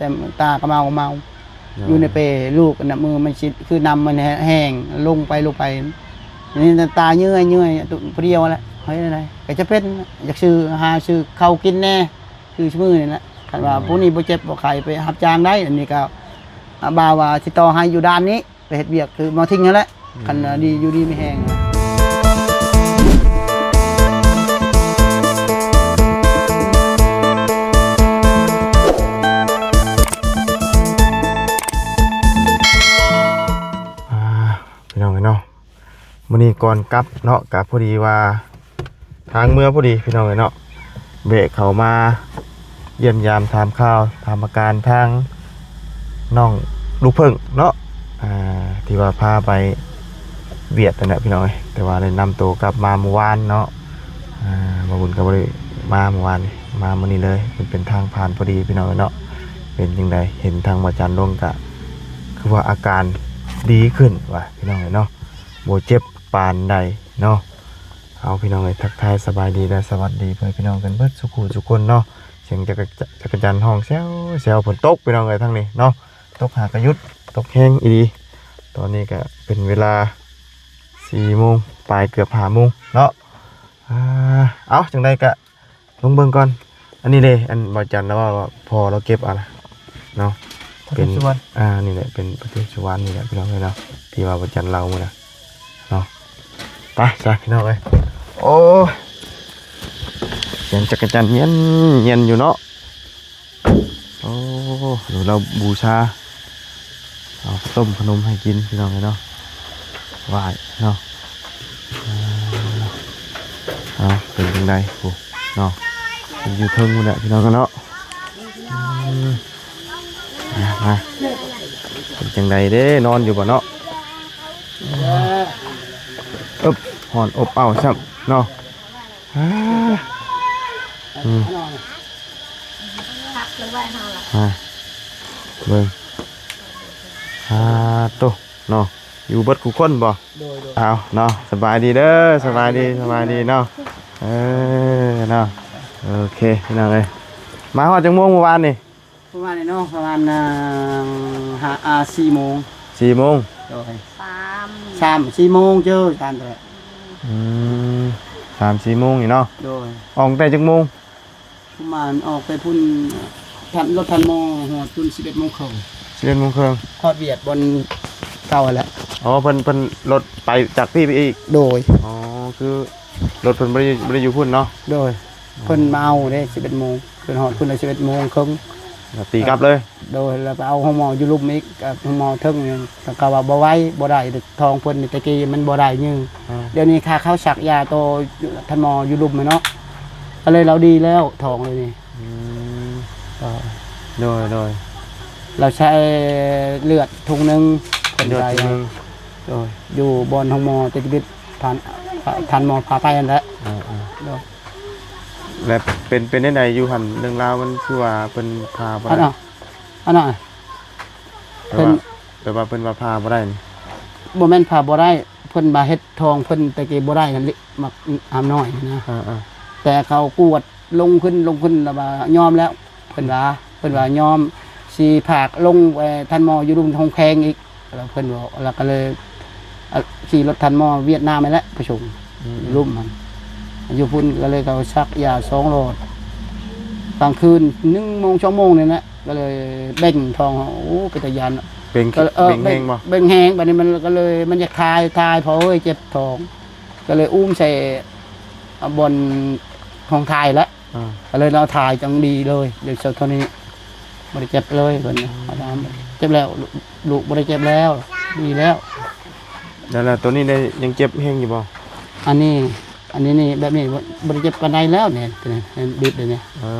ແຕ່ຕາກໍເມົາ ເມົາ ໂດຍ ຢູ່ໃນເປ ລູກນະ ມືມັນຊິ ຄືນ້ຳມັນແຫ້ງ ລົງໄປ ລົງໄປ ນີ້ຕາເຍື່ອຍ ເຍື່ອຍ ຜູ້ດຽວແຫຼະ ເຮັດແນວໃດກໍຈະເປັນ ຢາກຊື້ ຫາຊື້ເຂົ້າກິນແດ່ ຄືຊຸມື້ນີ້ແຫຼະ. ຄັນວ່າ ໂດຍ ຜູ້ນີ້ບໍ່ເຈັບບໍ່ໄຂ້ ໄປຮັບຈ້າງໄດ້ ອັນນີ້ກໍ ອ່າ ບ່າວວ່າຊິຕໍ່ໃຫ້ຢູ່ດ່ານນີ້ ໄປເຮັດວຽກຄືໝໍທິງຫັ້ນແຫຼະ ອືມ ຄັນວ່າດີ ຢູ່ດີມີແຮງ. ອ່າ ພີ່ນ້ອງເອີຍເນາະ ມື້ນີ້ກ່ອນກັບເນາະ ກະພໍດີວ່າ ທາງເມືອພໍດີພີ່ນ້ອງເອີຍເນາະ ແວະເຂົ້າມາຢ້ຽມຢາມຖາມຂ່າວ ຖາມອາການທາງນ້ອງລູກເຜິ້ງເນາະ ອ່າ ທີ່ວ່າພາໄປຫວຽດນັ້ນແຫຼະພີ່ນ້ອງເອີຍ ແຕ່ວ່າໄດ້ນຳໂຕກັບມາມື້ວານເນາະ ອ່າ ບ່າວບຸນກໍບໍ່ໄດ້ມາມື້ວານນີ້ ມາມື້ນີ້ເລີຍ ມັນເປັນທາງຜ່ານພໍດີພີ່ນ້ອງເອີຍເນາະ. ເປັນຈັ່ງໃດ ເຫັນທາງບ່າວຈັນລົງກະ ຄືວ່າອາການດີຂຶ້ນວ່າພີ່ນ້ອງເອີຍເນາະ ບໍ່ເຈັບປານໃດເນາະ. ເອົາ ພີ່ນ້ອງເອີຍ ທັກທາຍສະບາຍດີ ແລະ ສະຫວັດດີພໍ່ແມ່ພີ່ນ້ອງກັນເບິດສູ່ຄູ່ສູ່ຄົນເນາະ. ສຽງຈັກກະ ຈັກກະຈັນຮ້ອງແຊວໆ ຝົນຕົກພີ່ນ້ອງເອີຍ ທາງນີ້ເນາະ ຕົກຫາກະຢຸດ ຕົກແຮງອີ່ຫຼີ. ຕອນນີ້ກະເປັນເວລາສີ່ໂມງປາຍ ເກືອບຫ້າໂມງເນາະ. ອ່າ ເອົາ ຈັ່ງໃດກະ ລົງເບິ່ງກ່ອນ. ອັນນີ້ເດ້ ອັນບ່າວຈັນລາວເວົ້າວ່າພໍ່ລາວເກັບເອົາລະເນາະ ປະເທດສຸວັນ ເປັນ ອ່າ ນີ້ແຫຼະ ເປັນປະເທດສຸວັນນີ້ແຫຼະພີ່ນ້ອງເອີຍເນາະ ທີ່ວ່າບ່າວຈັນເລົ່າມື້ນະເນາະ. ໄປຊະພີ່ນ້ອງເອີຍ ໂອ້ຍ ສຽງຈັກກະຈັນເຢັນໆຢູ່ເນາະ. ໂອ້ ເອົາລາວບູຊາ ເອົາຕົ້ມຂະໜົມໃຫ້ກິນພີ່ນ້ອງເອີຍເນາະ ໄຫວ້ເນາະ. ເອົາ ເປັນຈັ່ງໃດພຸ້ນເນາະ ເປັນຢູ່ເທິງພຸ້ນແຫຼະພີ່ນ້ອງເນາະ. ອືມ ມາ ມາ ເປັນຈັ່ງໃດເດ້ ນອນຢູ່ບໍ່ເນາະ? ອຶບ ຮ້ອນອົບເອົ້າຊ້ຳເນາະ. ອ່າ ອືມ ພັກລະໄວ້ເຮົາລະ ອ່າ ເບິ່ງ ອ່າ ໂຕ ເນາະ ຢູ່ເບິດຄູ່ຄົນບໍ່? ໂດຍ ໂດຍ ເອົາເນາະ ສະບາຍດີເດີ ສະບາຍດີ ສະບາຍດີເນາະ. ເອີ ເນາະ ໂອເຄ ພີ່ນ້ອງເອີຍ ມາຮອດຈັກໂມງມື້ວານນີ້? ປະມານນີ້ເນາະ ປະມານ ອ່າ ຫ້າ ອ່າ ສີ່ໂມງ ສີ່ໂມງ ໂດຍ ສາມ ສາມ ສີ່ໂມງເຈີກັນແຫຼະ. ອືມ ສາມສີ່ໂມງນີ້ເນາະ ໂດຍ ອອກແຕ່ຈັກໂມງ? ປະມານອອກໄປພຸ້ນ ທັນ ລົດທັນໝໍຮອດພຸ້ນສິບເອັດໂມງເຄິ່ງ ສິບເອັດໂມງເຄິ່ງ ຮອດວຽດບ່ອນເກົ່າຫັ້ນແຫຼະ. ອໍ ເພິ່ນ ເພິ່ນລົດໄປຈາກພີ້ໄປອີກ ໂດຍ ອໍ ຄືລົດເພິ່ນບໍ່ໄດ້ ບໍ່ໄດ້ຢູ່ພຸ້ນເນາະ ໂດຍ ອໍ ເພິ່ນມາເອົາເດ້ ສິບເອັດໂມງ ເພິ່ນຮອດພຸ້ນລະສິບເອັດໂມງເຄິ່ງ ແລ້ວຕີກັບເລີຍ ໂດຍ ແລ້ວໄປເອົາໂຮງໝໍຢູ່ລຸ່ມອີກ ໂຮງໝໍເທິງນີ້ ເຂົາວ່າບໍ່ໄຫວ ບໍ່ໄດ້ ທ້ອງເພິ່ນນີ້ແຕ່ກີ້ມັນບໍ່ໄດ້ຍື ອ່າ ດຽວນີ້ຄ່າເຂົາສັກຢາຕໍ່ທ່ານໝໍຢູ່ລຸ່ມແມ່ນເນາະ ກໍເລີຍລາວດີແລ້ວ ທ້ອງດຽວນີ້ ອືມ ກໍ ໂດຍ ໂດຍ ລາວໃຊ້ເລືອດຖົງໜຶ່ງ ເລືອດຖົງໜຶ່ງ ໂດຍ ຢູ່ບ່ອນໂຮງໝໍຕິດວິດ ທ່ານ ທ່ານໝໍພາໄປຫັ້ນແຫຼະ ອ່າໆ ໂດຍ ແລ້ວເປັນ ເປັນແນວໃດຢູ່ຫັ້ນ ເລື່ອງລາວມັນຄືວ່າເພິ່ນພາບໍ່ໄດ້? ອັນນັ້ນ ແບບວ່າ ເພິ່ນ ແບບວ່າເພິ່ນວ່າຜ່າບໍ່ໄດ້ນີ້ ບໍ່ແມ່ນຜ່າບໍ່ໄດ້ ເພິ່ນວ່າເຮັດທ້ອງເພິ່ນແຕ່ກີ້ບໍ່ໄດ້ຫັ້ນ ເລະ ໝາກອາມນ້ອຍນະ ອ່າໆ ແຕ່ເຂົາກວດລົງຂຶ້ນ ລົງຂຶ້ນແລ້ວວ່າຍອມແລ້ວ ເພິ່ນວ່າ ເພິ່ນວ່າຍອມ ຊິພາກລົງໄປທ່ານໝໍຢູ່ລຸ່ມໂຮງແຂ້ງອີກ ແລ້ວເພິ່ນເວົ້າ ແລ້ວກໍເລີຍ ອາ ຂີ່ລົດທ່ານໝໍຫວຽດນາມຫັ້ນແຫຼະໄປສົ່ງ ອືມ ຢູ່ລຸ່ມຫັ້ນ ຢູ່ພຸ້ນກໍເລີຍເຂົາສັກຢາສອງຫຼອດ ກາງຄືນໜຶ່ງໂມງ ສອງໂມງນີ້ແຫຼະ ກໍເລີຍເບັ່ງທ້ອງ ໂອ້ ເປັນຕາຢ້ານ ເບັ່ງ ກໍ ເອີ ເບັ່ງແຮງບໍ່? ເບັ່ງ ເບັ່ງແຮງ ບາດນີ້ມັນກໍເລີຍ ມັນຢາກຖ່າຍ ຖ່າຍ ເພາະເອີຍ ເຈັບທ້ອງ ກໍເລີຍອຸ້ມໃສ່ ອາ ບ່ອນຫ້ອງຖ່າຍແຫຼະ ອ່າ ກໍເລີຍເອົາຖ່າຍຈັ່ງດີເລີຍ ດຽວເຊົ້າເທົ່ານີ້ບໍ່ໄດ້ເຈັບເລີຍ ເພິ່ນ ອືມ ເຈັບແລ້ວ ລູກບໍ່ໄດ້ເຈັບແລ້ວ ດີແລ້ວ. ແລ້ວ ແລ້ວໂຕນີ້ໄດ້ ຍັງເຈັບແຮງຢູ່ບໍ່? ອັນນີ້ ອັນນີ້ນີ້ ແບບນີ້ບໍ່ ບໍ່ໄດ້ເຈັບປານໃດແລ້ວນີ້ ໂຕນີ້ ເຫັນບິດເດນີ້ ເອີ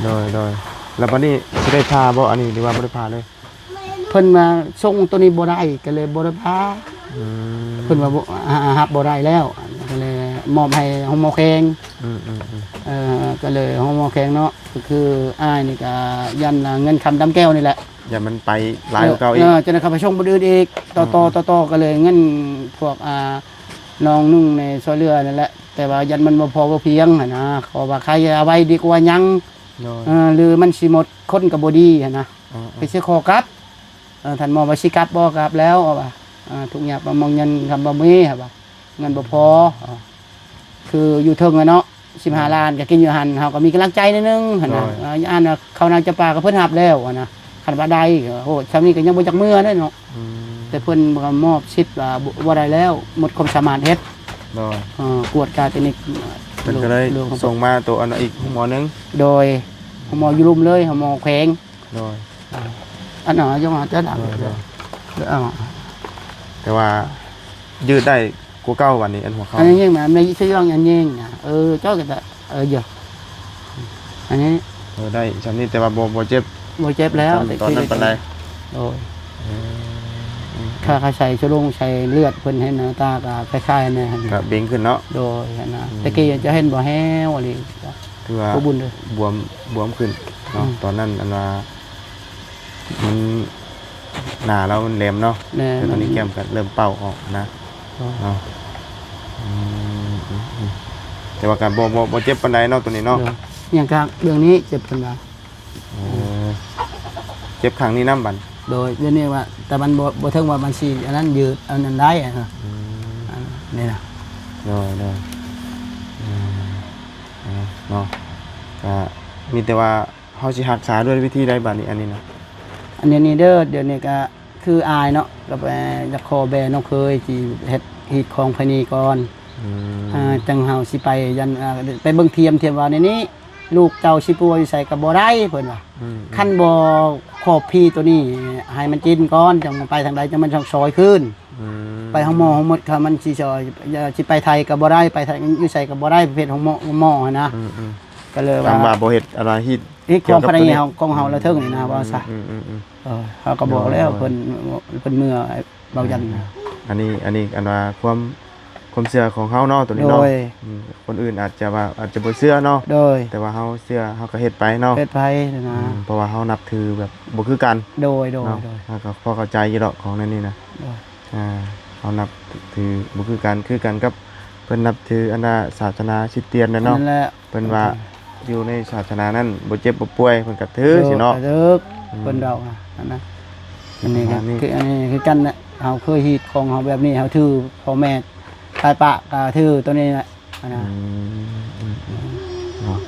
ໂດຍ ໂດຍ ແລ້ວບາດນີ້ຊິໄດ້ຜ່າບໍ່ ອັນນີ້ ຫຼືວ່າບໍ່ໄດ້ຜ່າເລີຍ? ເພິ່ນວ່າສົ່ງໂຕນີ້ບໍ່ໄດ້ ກໍເລີຍບໍ່ໄດ້ຜ່າ ອືມ ເພິ່ນວ່າບໍ່ ຮັບບໍ່ໄດ້ແລ້ວ ກໍເລີຍມອບໃຫ້ໂຮງໝໍແຂວງ ອືມໆໆ ເອີ ກໍເລີຍໂຮງໝໍແຂວງເນາະ ກໍຄືອ້າຍນີ້ກໍຢ້ານເງິນຄຳດຳແກ້ວນີ້ແຫຼະ ຢ້ານມັນໄປຫຼາຍກວ່າເກົ່າອີກ ເອີ ຈັ່ງນັ້ນເຂົາໄປສົ່ງບ່ອນອື່ນອີກ ຕໍ່ ອືມໆ ຕໍ່ໆ ກໍເລີຍເງິນພວກ ອ່າ ນ້ອງໜຶ່ງໃນຊ່ວຍເຫຼືອນັ້ນແຫຼະ ແຕ່ວ່າຢ້ານມັນບໍ່ພໍບໍ່ພຽງຫັ້ນນະ ເຂົາວ່າຂາຍເອົາໄວ້ດີກວ່າຍັງ ໂດຍ ເອີ ຫຼືມັນຊິໝົດ ຄົນກໍບໍ່ດີຫັ້ນນະ ເອີໆ ໄປຊິຂໍກັບ ເອີ ທ່ານໝໍວ່າຊິກັບບໍ່ ກັບແລ້ວ ເອົາວ່າ ເອີ ທຸກຍາກລຳບາກ ເງິນຄຳບໍ່ມີ ເຮົາວ່າ ເງິນບໍ່ພໍ ເອີ ຄືຢູ່ເທິງຫັ້ນເນາະ ສິບຫ້າລ້ານກໍກິນຢູ່ຫັ້ນ ເຮົາກໍມີກຳລັງໃຈໜ້ອຍໜຶ່ງຫັ້ນນະ ໂດຍ ເອີ ຢ້ານວ່າເຂົ້ານາຈຳປາກໍເພິ່ນຮັບແລ້ວຫັ້ນນະ ຄັນວ່າໄດ້ ໂອ້ ຊ່ຳນີ້ກໍຍັງບໍ່ຈັກເມືອເດ້ເນາະ ອືມ ແຕ່ເພິ່ນກໍມອບສິດວ່າບໍ່ ບໍ່ໄດ້ແລ້ວ ໝົດຄວາມສາມາດເຮັດ ໂດຍ ເອີ ກວດກາແຕ່ນີ້ ເພິ່ນກໍເລີຍ ໂລກ ໂລກ ສົ່ງມາໂຕອັນນັ້ນອີກໂຮງໝໍໜຶ່ງ ໂດຍ ໂຮງໝໍຢູ່ລຸ່ມເລີຍ ໂຮງໝໍແຂວງ ໂດຍ ອ່າ ອັນນັ້ນ ຍົກມາແຕ່ດາ ໂດຍ ໂດຍ ເອົາ ແຕ່ວ່າຢືດໄດ້ກວ່າເກົ່າ ບາດນີ້ ອັນຫົວເຂົ່າ ອັນນີ້ຍິງມາ ແມ່ນຊິລອງອັນຍິງນະ ເອີ ເຈົ້າກໍ ເອີ ເອີ ອັນນີ້ ເອີ ໄດ້ຊ່ຳນີ້ ແຕ່ວ່າບໍ່ ບໍ່ເຈັບ ບໍ່ເຈັບແລ້ວ ຕອນນັ້ນປານໃດ ໂດຍ ເອີ ຖ້າເຂົາໃສ່ສະຫຼົງໃສ່ເລືອດເພິ່ນໃຫ້ໜ້າຕາກໍຄ້າຍໆແນວຫັ້ນ ກໍເບັງຂຶ້ນເນາະ ໂດຍ ຫັ້ນນະ ອືມ ແຕ່ກີ້ຈະເຫັນບໍ່ແຫ້ວອີ່ຫຼີ ຖືວ່າ ບໍ່ບຸນເດີ ບວມ ບວມຂຶ້ນເນາະ ອືມ ຕອນນັ້ນອັນວ່າ ມັນ ໜ້າລາວມັນແຫຼມເນາະ ແຫຼມ ແຕ່ຕອນນີ້ແກ້ມກໍເລີ່ມເປົ່າອອກນະ ໂດຍ ເນາະ ອືມ ອືມ ອືມ ແຕ່ວ່າກໍບໍ່ ບໍ່ ບໍ່ເຈັບປານໃດເນາະ ໂຕນີ້ເນາະ ໂດຍ ຍັງຂ້າງເບື້ອງນີ້ເຈັບເພິ່ນວ່າ ໂອ້ ເຈັບຂ້າງນີ້ນຳບັດ ໂດຍ ດຽວນີ້ວ່າ ແຕ່ມັນບໍ່ ບໍ່ເຖິງວ່າມັນຊິອັນນັ້ນ ຢືດອັນນັ້ນໄດ້ນະ ອືມ ອັນນີ້ນະ ໂດຍ ໂດຍ ອືມ ເນາະ ກໍມີແຕ່ວ່າ ເຮົາຊິຮັກສາດ້ວຍວິທີໃດບາດນີ້ ອັນນີ້ນະ? ອັນນີ້ນີ້ເດີ ດຽວນີ້ກະຄືອາຍເນາະ ກະໄປຢາກຂໍແບນ້ອງເຂີຍຊິເຮັດຮີດຄອງພາຍໃນກ່ອນ ອືມ ອ່າ ຈັ່ງເຮົາຊິໄປ ຢັນ ອ່າ ໄປເບິ່ງທຽມ ທຽມວ່າໃນນີ້ ລູກເຈົ້າຊິປົວຢູ່ໃສກະບໍ່ໄດ້ ເພິ່ນວ່າ ອືມ ຄັນບໍ່ຂອບພີໂຕນີ້ໃຫ້ມັນກິນກ່ອນ ຈັ່ງໄປທາງໃດ ຈັ່ງມັນຊອຍຄືນ ອືມ ໄປໂຮງໝໍໂຮງໝົດ ຄັນມັນຊິຊອຍ ຊິໄປໄທກະບໍ່ໄດ້ ໄປໄທ ຢູ່ໃສກະບໍ່ໄດ້ ປະເພດໂຮງໝໍ ໂຮງໝໍຫັ້ນນະ ອືມໆ ກະເລີຍວ່າ ຄັນວ່າບໍ່ເຮັດອັນວ່າຮີດ ຮີດຄອງພາຍໃນຂອງເຮົາລະເຖິງນີ້ນະ ວ່າຊະ ອືມໆ ເອີ ເຮົາກໍບອກແລ້ວ ໂດຍ ເພິ່ນ ເພິ່ນເມືອ ເບົາຢັນ ອືມ ອັນນີ້ ອັນນີ້ ອັນວ່າຄວາມ ຄວາມເຊື່ອຂອງເຮົາເນາະ ໂຕນີ້ເນາະ ໂດຍ ອືມ ຄົນອື່ນອາດຈະວ່າ ອາດຈະບໍ່ເຊື່ອເນາະ ໂດຍ ແຕ່ວ່າເຮົາເຊື່ອ ເຮົາກໍເຮັດໄປເນາະ ເຮັດໄປນະ ອືມ ເພາະວ່າເຮົານັບຖືແບບບໍ່ຄືກັນ ໂດຍໆ ເນາະ ເຮົາກໍພໍເຂົ້າໃຈຢູ່ດອກ ຂອງແນວນີ້ນະ ໂດຍ ອ່າ ເຮົານັບຖືບໍ່ຄືກັນ ຄືກັນກັບເພິ່ນນັບຖືອັນນ່າສາສະໜາຄຣິສຕຽນແຫຼະເນາະ ນັ້ນແຫຼະ ເພິ່ນວ່າ ໂອເຄ ຢູ່ໃນສາສະໜານັ້ນບໍ່ເຈັບບໍ່ປ່ວຍ ເພິ່ນກໍຖື ໂດຍ ຊິເນາະ ກໍຖື ອືມ ເພິ່ນເວົ້າຫັ້ນນະ ອັນນີ້ກໍ ອັນນີ້ຄືກັນນະ ເຮົາເຄີຍຮີດຄອງເຮົາແບບນີ້ ເຮົາຖື ພໍ່ແມ່ຕາຍປະກໍຖືໂຕນີ້ແຫຼະ ອັນນະ ອືມ ອືມ ອືມ ເນາະ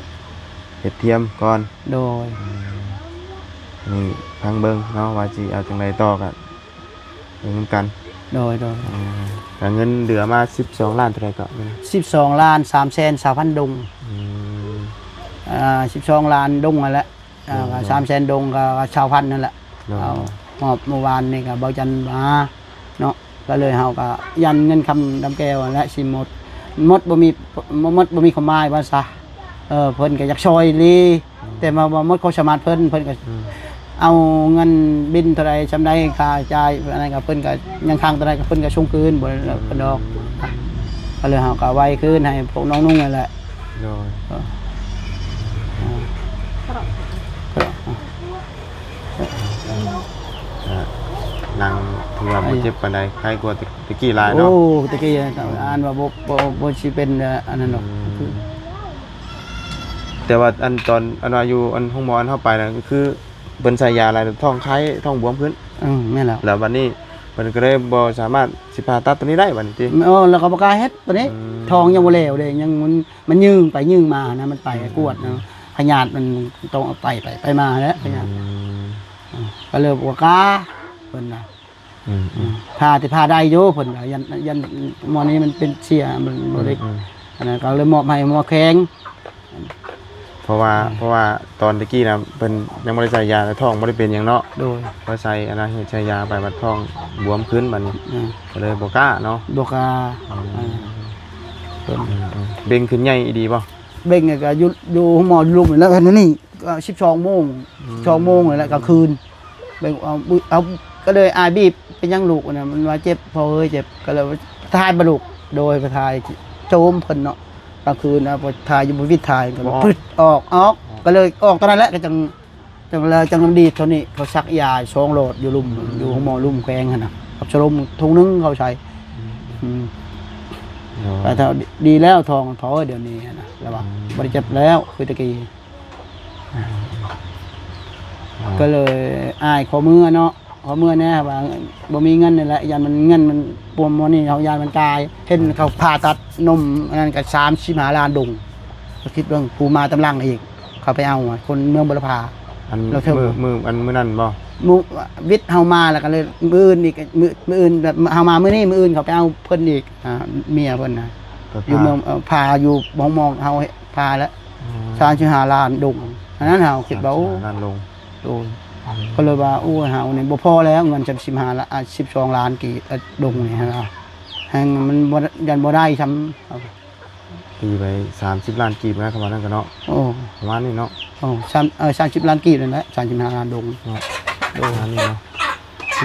ເຮັດທຽມກ່ອນ ໂດຍ ອືມ ນີ້ຟັງເບິ່ງເນາະ ວ່າຊິເອົາຈັ່ງໃດຕໍ່ ກໍ ເບິ່ງນຳກັນ ໂດຍ ໂດຍ ອືມ ກະເງິນເຫຼືອມາສິບສອງລ້ານເທົ່າໃດເກາະ? ສິບສອງລ້ານສາມແສນຊາວພັນດົງ ອືມ ອ່າ ສິບສອງລ້ານດົງຫັ້ນແຫຼະ ອ່າ ໂດຍ ສາມແສນດົງກໍຊາວພັນນັ້ນແຫຼະ ໂດຍ ເອົາ ມອບມື້ວານນີ້ກໍເບົາຈັນມາເນາະ ກໍເລີຍເຮົາກໍຢັນເງິນຄຳດຳແກ້ວຫັ້ນແຫຼະ ຊິໝົດ ໝົດບໍ່ມີ ໝົດບໍ່ມີຄວາມໝາຍວ່າຊະ ເອີ ເພິ່ນກໍຢາກຊ່ອຍອີ່ຫຼີ ອືມ ແຕ່ວ່າບໍ່ໝົດຄວາມສາມາດເພິ່ນ ເພິ່ນກໍ ອືມ ເອົາເງິນບິນເທົ່າໃດສ່ຳໃດ ຄ່າຈ່າຍອັນນັ້ນກໍ ເພິ່ນກໍຍັງຄ້າງເທົ່າໃດກໍ ເພິ່ນກໍສົ່ງຄືນ ບໍ່ໄດ້ເພິ່ນດອກ ອືມ ກໍເລີຍເຮົາກໍໄວຄືນໃຫ້ພວກນ້ອງນຸ່ງນັ້ນແຫຼະ ໂດຍ ເອີ ອ່າ ອ່າ ນັ່ງຖືວ່າບໍ່ເຈັບປານໃດ ໄຄກວ່າແຕ່ ແຕ່ກີ້ຫຼາຍເນາະ ໂອ້ ແຕ່ກີ້ ອືມ ອ່ານວ່າບໍ່ ບໍ່ ບໍ່ຊິເປັນ ເອີ ອັນນັ້ນດອກ ອືມ ຄື ແຕ່ວ່າອັນຕອນ ອັນວ່າຢູ່ອັນໂຮງໝໍອັນເຮົາໄປນະ ກໍຄືເພິ່ນໃສ່ຢາແລ້ວທ້ອງໄຄທ້ອງບວມຂຶ້ນ ອືມ ແມ່ນແລ້ວ ແລ້ວບັດນີ້ເພິ່ນກໍເລີຍບໍ່ສາມາດຊິຜ່າຕັດໂຕນີ້ໄດ້ບັດນີ້ຕິ ເອີ ແລ້ວກໍບໍ່ກ້າເຮັດໂຕນີ້ ອືມ ທ້ອງຍັງບໍ່ແລ້ວເດ້ ຍັງມັນ ມັນຍືງໄປຍືງມານະ ມັນໄປ ອືມ ກວດນະ ພະຍາດມັນຕ້ອງໄປ ໄປ ໄປມາແຫຼະ ພະຍາດ ອືມ ອືມ ກໍເລີຍບໍ່ກ້າ ເພິ່ນນະ ອືມໆ ອືມ ຜ່າທີ່ຜ່າໄດ້ຢູ່ ເພິ່ນວ່າ ຢ້ານ ຢ້ານໝໍນີ້ມັນເປັນເຊຍ ມັນບໍ່ໄດ້ ອືມໆ ອັນນັ້ນ ກໍເລີຍມອບໃຫ້ໝໍແຂວງ ເພາະວ່າ ອືມ ເພາະວ່າຕອນຕະກີ້ນະ ເພິ່ນຍັງບໍ່ໄດ້ໃສ່ຢາ ແລະ ທ້ອງບໍ່ໄດ້ເປັນຫຍັງເນາະ ໂດຍ ພໍໃສ່ອັນນັ້ນ ໃສ່ຢາໄປ ບັດທ້ອງບວມຂຶ້ນບັດນີ້ ອືມ ກໍເລີຍບໍ່ກ້າເນາະ ບໍ່ກ້າ ອືມ ເອີ ເພິ່ນ ອືມໆ ເບັ່ງຂຶ້ນໃຫຍ່ອີ່ດີບໍ່? ເບັ່ງກໍຢູ່ ຢູ່ໂຮງໝໍລຸ່ມນີ້ແຫຼະ ອັນນີ້ ກໍສິບສອງໂມງ ອືມ ສິບສອງໂມງນີ້ແຫຼະ ກາງຄືນ ເບິ່ງເອົາ ເອົາ ກໍເລີຍອ້າຍບີບ ເປັນຫຍັງລູກ ອັນນັ້ນ ມັນວ່າເຈັບ ພໍ່ເອີຍ ເຈັບ ກໍເລີຍຖ່າຍບໍ່ລູກ ໂດຍ ໄປຖ່າຍ ໂຈມເພິ່ນເນາະ ກາງຄືນນະ ພໍຖ່າຍຢູ່ ບໍ່ວິດຖ່າຍ ກໍ ບໍ່ອອກ ປຶດອອກ ອອກ ອອກ ກໍເລີຍອອກຕອນນັ້ນແຫຼະ ກໍຈັ່ງ ຈັ່ງແລ້ວ ຈັ່ງດີດເທົ່ານີ້ ເຂົາສັກຢາສອງຫຼອດຢູ່ລຸ່ມ ອືມ ຢູ່ໂຮງໝໍລຸ່ມແຂວງຫັ້ນນະ ກັບສະຫຼົງຖົງໜຶ່ງເຂົາໃສ່ ອືມ ອືມ ໂດຍ ໄປເທົ່າ ດີແລ້ວ ທ້ອງ ພໍ່ເອີຍ ດຽວນີ້ຫັ້ນນະ ລະວ່າ ອືມ ບໍ່ໄດ້ເຈັບແລ້ວ ຄືແຕ່ກີ້. ກໍເລີຍອ້າຍຂໍເມືອເນາະ ຂໍເມືອແດ່ວ່າບໍ່ມີເງິນນີ້ແຫຼະ ຢ້ານມັນ ເງິນມັນປວມໝໍນີ້ ເຮົາຢ້ານມັນຕາຍ ເຫັນເຂົາຜ່າຕັດນົມອັນນັ້ນກໍສາມສິບຫ້າລ້ານດົງ ກໍຄິດເບິ່ງ ຜູ້ມາຕາມຫຼັງອີກ ເຂົາໄປເອົາ ຄົນເມືອງບົວລະພາ ອັນ ລາວເຖິງ ມື້ ມື້ ອັນມື້ນັ້ນບໍ່? ມື້ ວິດເຮົາມາແລ້ວກໍເລີຍ ມື້ອື່ນອີກ ມື້ ມື້ອື່ນ ແບບເຮົາມາມື້ນີ້ ມື້ອື່ນເຂົາໄປເອົາເພິ່ນອີກ ອ່າ ເມຍເພິ່ນນະ ຢູ່ເມືອງ ເອີ ຜ່າຢູ່ຫ້ອງໝໍເຮົາ ຜ່າແລ້ວ ອືມ ສາມສິບຫ້າລ້ານດົງ ອັນນັ້ນເຮົາຄິດວ່າ ໂອ້ ສາມສິບຫ້າລ້ານດົງ ໂດຍ ອືມ ກໍເລີຍວ່າ ໂອ້ຍ ເຮົານີ້ບໍ່ພໍແລ້ວ ເງິນສາມສິບຫ້າລ້ານ ອ່າ ສິບສອງລ້ານກີບ ອ່າ ດົງນີ້ຫັ້ນນະ ແຮ່ງມັນບໍ່ ຢ້ານບໍ່ໄດ້ຊ້ຳ ຕີໄປສາມສິບລ້ານກີບນະ ຄຳວ່ານັ້ນກໍເນາະ ໂອ້ ປະມານນີ້ເນາະ ໂອ້ ສາມ ເອີ ສາມສິບລ້ານກີບນັ້ນແຫຼະ ສາມສິບຫ້າລ້ານດົງເນາະ ໂດຍ ປະມານນີ້ເນາະ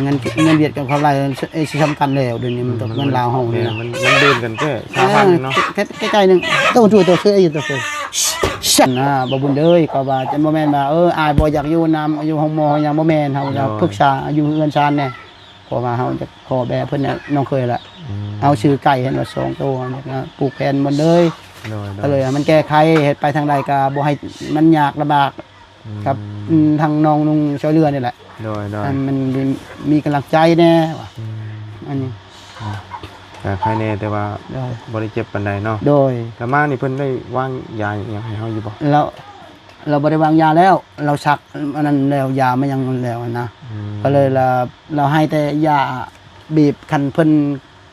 ເງິນ ເງິນຫວຽດກັບເຂົາຫຼາຍ ເອີ ຊິສ່ຳກັນແລ້ວ ດຽວນີ້ມັນກໍເງິນລາວເຮົານີ້ນະ ມັນ ມັນເດີນກັນແຄ່ສາມພັນເນາະ ໃກ້ໆໜຶ່ງ ໂຕ ໂຕ ໂຕ ເອີ ໂຕ ໂຕ ຊັ້ນນະ ບໍ່ບຸນເດີຍ ກໍວ່າຈະບໍ່ແມ່ນວ່າ ເອີ ອ້າຍບໍ່ຢາກຢູ່ນຳ ຢູ່ໂຮງໝໍຫຍັງ ບໍ່ແມ່ນ ເຮົາຢາກປຶກສາຢູ່ເຮືອນຊານແດ່ ເພາະວ່າເຮົາຈະຂໍແບບເພິ່ນນະ ນ້ອງເຂີຍລະ ອືມ ເຮົາຊື້ໄກ່ເຫັນວ່າສອງໂຕ ຢາກປູກແຜ່ນໝົດເລີຍ ໂດຍໆ ກໍເລີຍໃຫ້ມັນແກ້ໄຂ ເຮັດໄປທາງໃດກໍບໍ່ໃຫ້ມັນຍາກລຳບາກ ອືມ ກັບ ອືມ ທາງນ້ອງນຸ່ງຊ່ວຍເຫຼືອນີ້ແຫຼະ ໂດຍໆ ໃຫ້ມັນມີ ມີກຳລັງໃຈແດ່ວ່າ ອືມ ອັນນີ້ ອືມ ກໍໄຄແດ່ ແຕ່ວ່າ ໂດຍ ບໍ່ໄດ້ເຈັບປານໃດເນາະ ໂດຍ ແລ້ວມານີ້ເພິ່ນໄດ້ວາງຢາຫຍັງໃຫ້ເຮົາຢູ່ບໍ່? ແລ້ວ ລາວບໍ່ໄດ້ວາງຢາແລ້ວ ລາວສັກອັນນັ້ນແລ້ວ ຢາມາຫຍັງແລ້ວຫັ້ນນະ ອືມ ກໍເລີຍລາວ ລາວໃຫ້ແຕ່ຢາບີບ ຄັນເພິ່ນ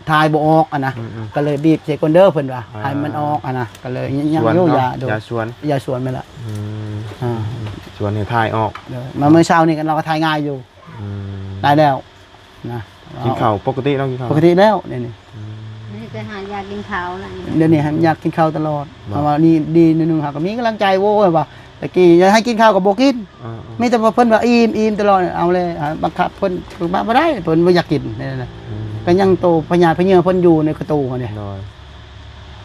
ຖ່າຍບໍ່ອອກຫັ້ນນະ ອືມໆ ກໍເລີຍບີບໃສ່ກ່ອນເດີເພິ່ນວ່າ ອ່າ ໃຫ້ມັນອອກຫັ້ນນະ ກໍເລີຍຍັງຢູ່ຢາ ໂດຍ ຢາສວນ ຢາສວນແມ່ນລະ ອືມ ອ່າ ສວນໃຫ້ຖ່າຍອອກ ໂດຍ ມາມື້ເຊົ້ານີ້ກໍ ລາວກໍຖ່າຍງ່າຍຢູ່ ອືມ ໄດ້ແລ້ວ ນະ ກິນເຂົ້າປົກກະຕິເນາະ ກິນເຂົ້າປົກກະຕິແລ້ວ ດຽວນີ້ ອືມ ມີແຕ່ຫາຢາກກິນເຂົ້ານະ ດຽວນີ້ຫາຢາກກິນເຂົ້າຕະຫຼອດ ເພາະວ່ານີ້ດີໜ້ອຍໜຶ່ງ ຫາກໍມີກຳລັງໃຈ ໂອ້ຍ ວ່າແຕ່ກີ້ຢາກໃຫ້ກິນເຂົ້າກໍບໍ່ກິນ ເອີໆ ມີແຕ່ວ່າເພິ່ນວ່າອີ່ມ ອີ່ມຕະຫຼອດ ເອົາແລ້ວ ບັງຄັບເພິ່ນ ບັງຄັບບໍ່ໄດ້ ເພິ່ນບໍ່ຢາກກິນ ອືມ ກໍຍັງໂຕພະຍາດພະເຍືອເພິ່ນຢູ່ໃນກະຕູຫັ້ນເດ ໂດຍ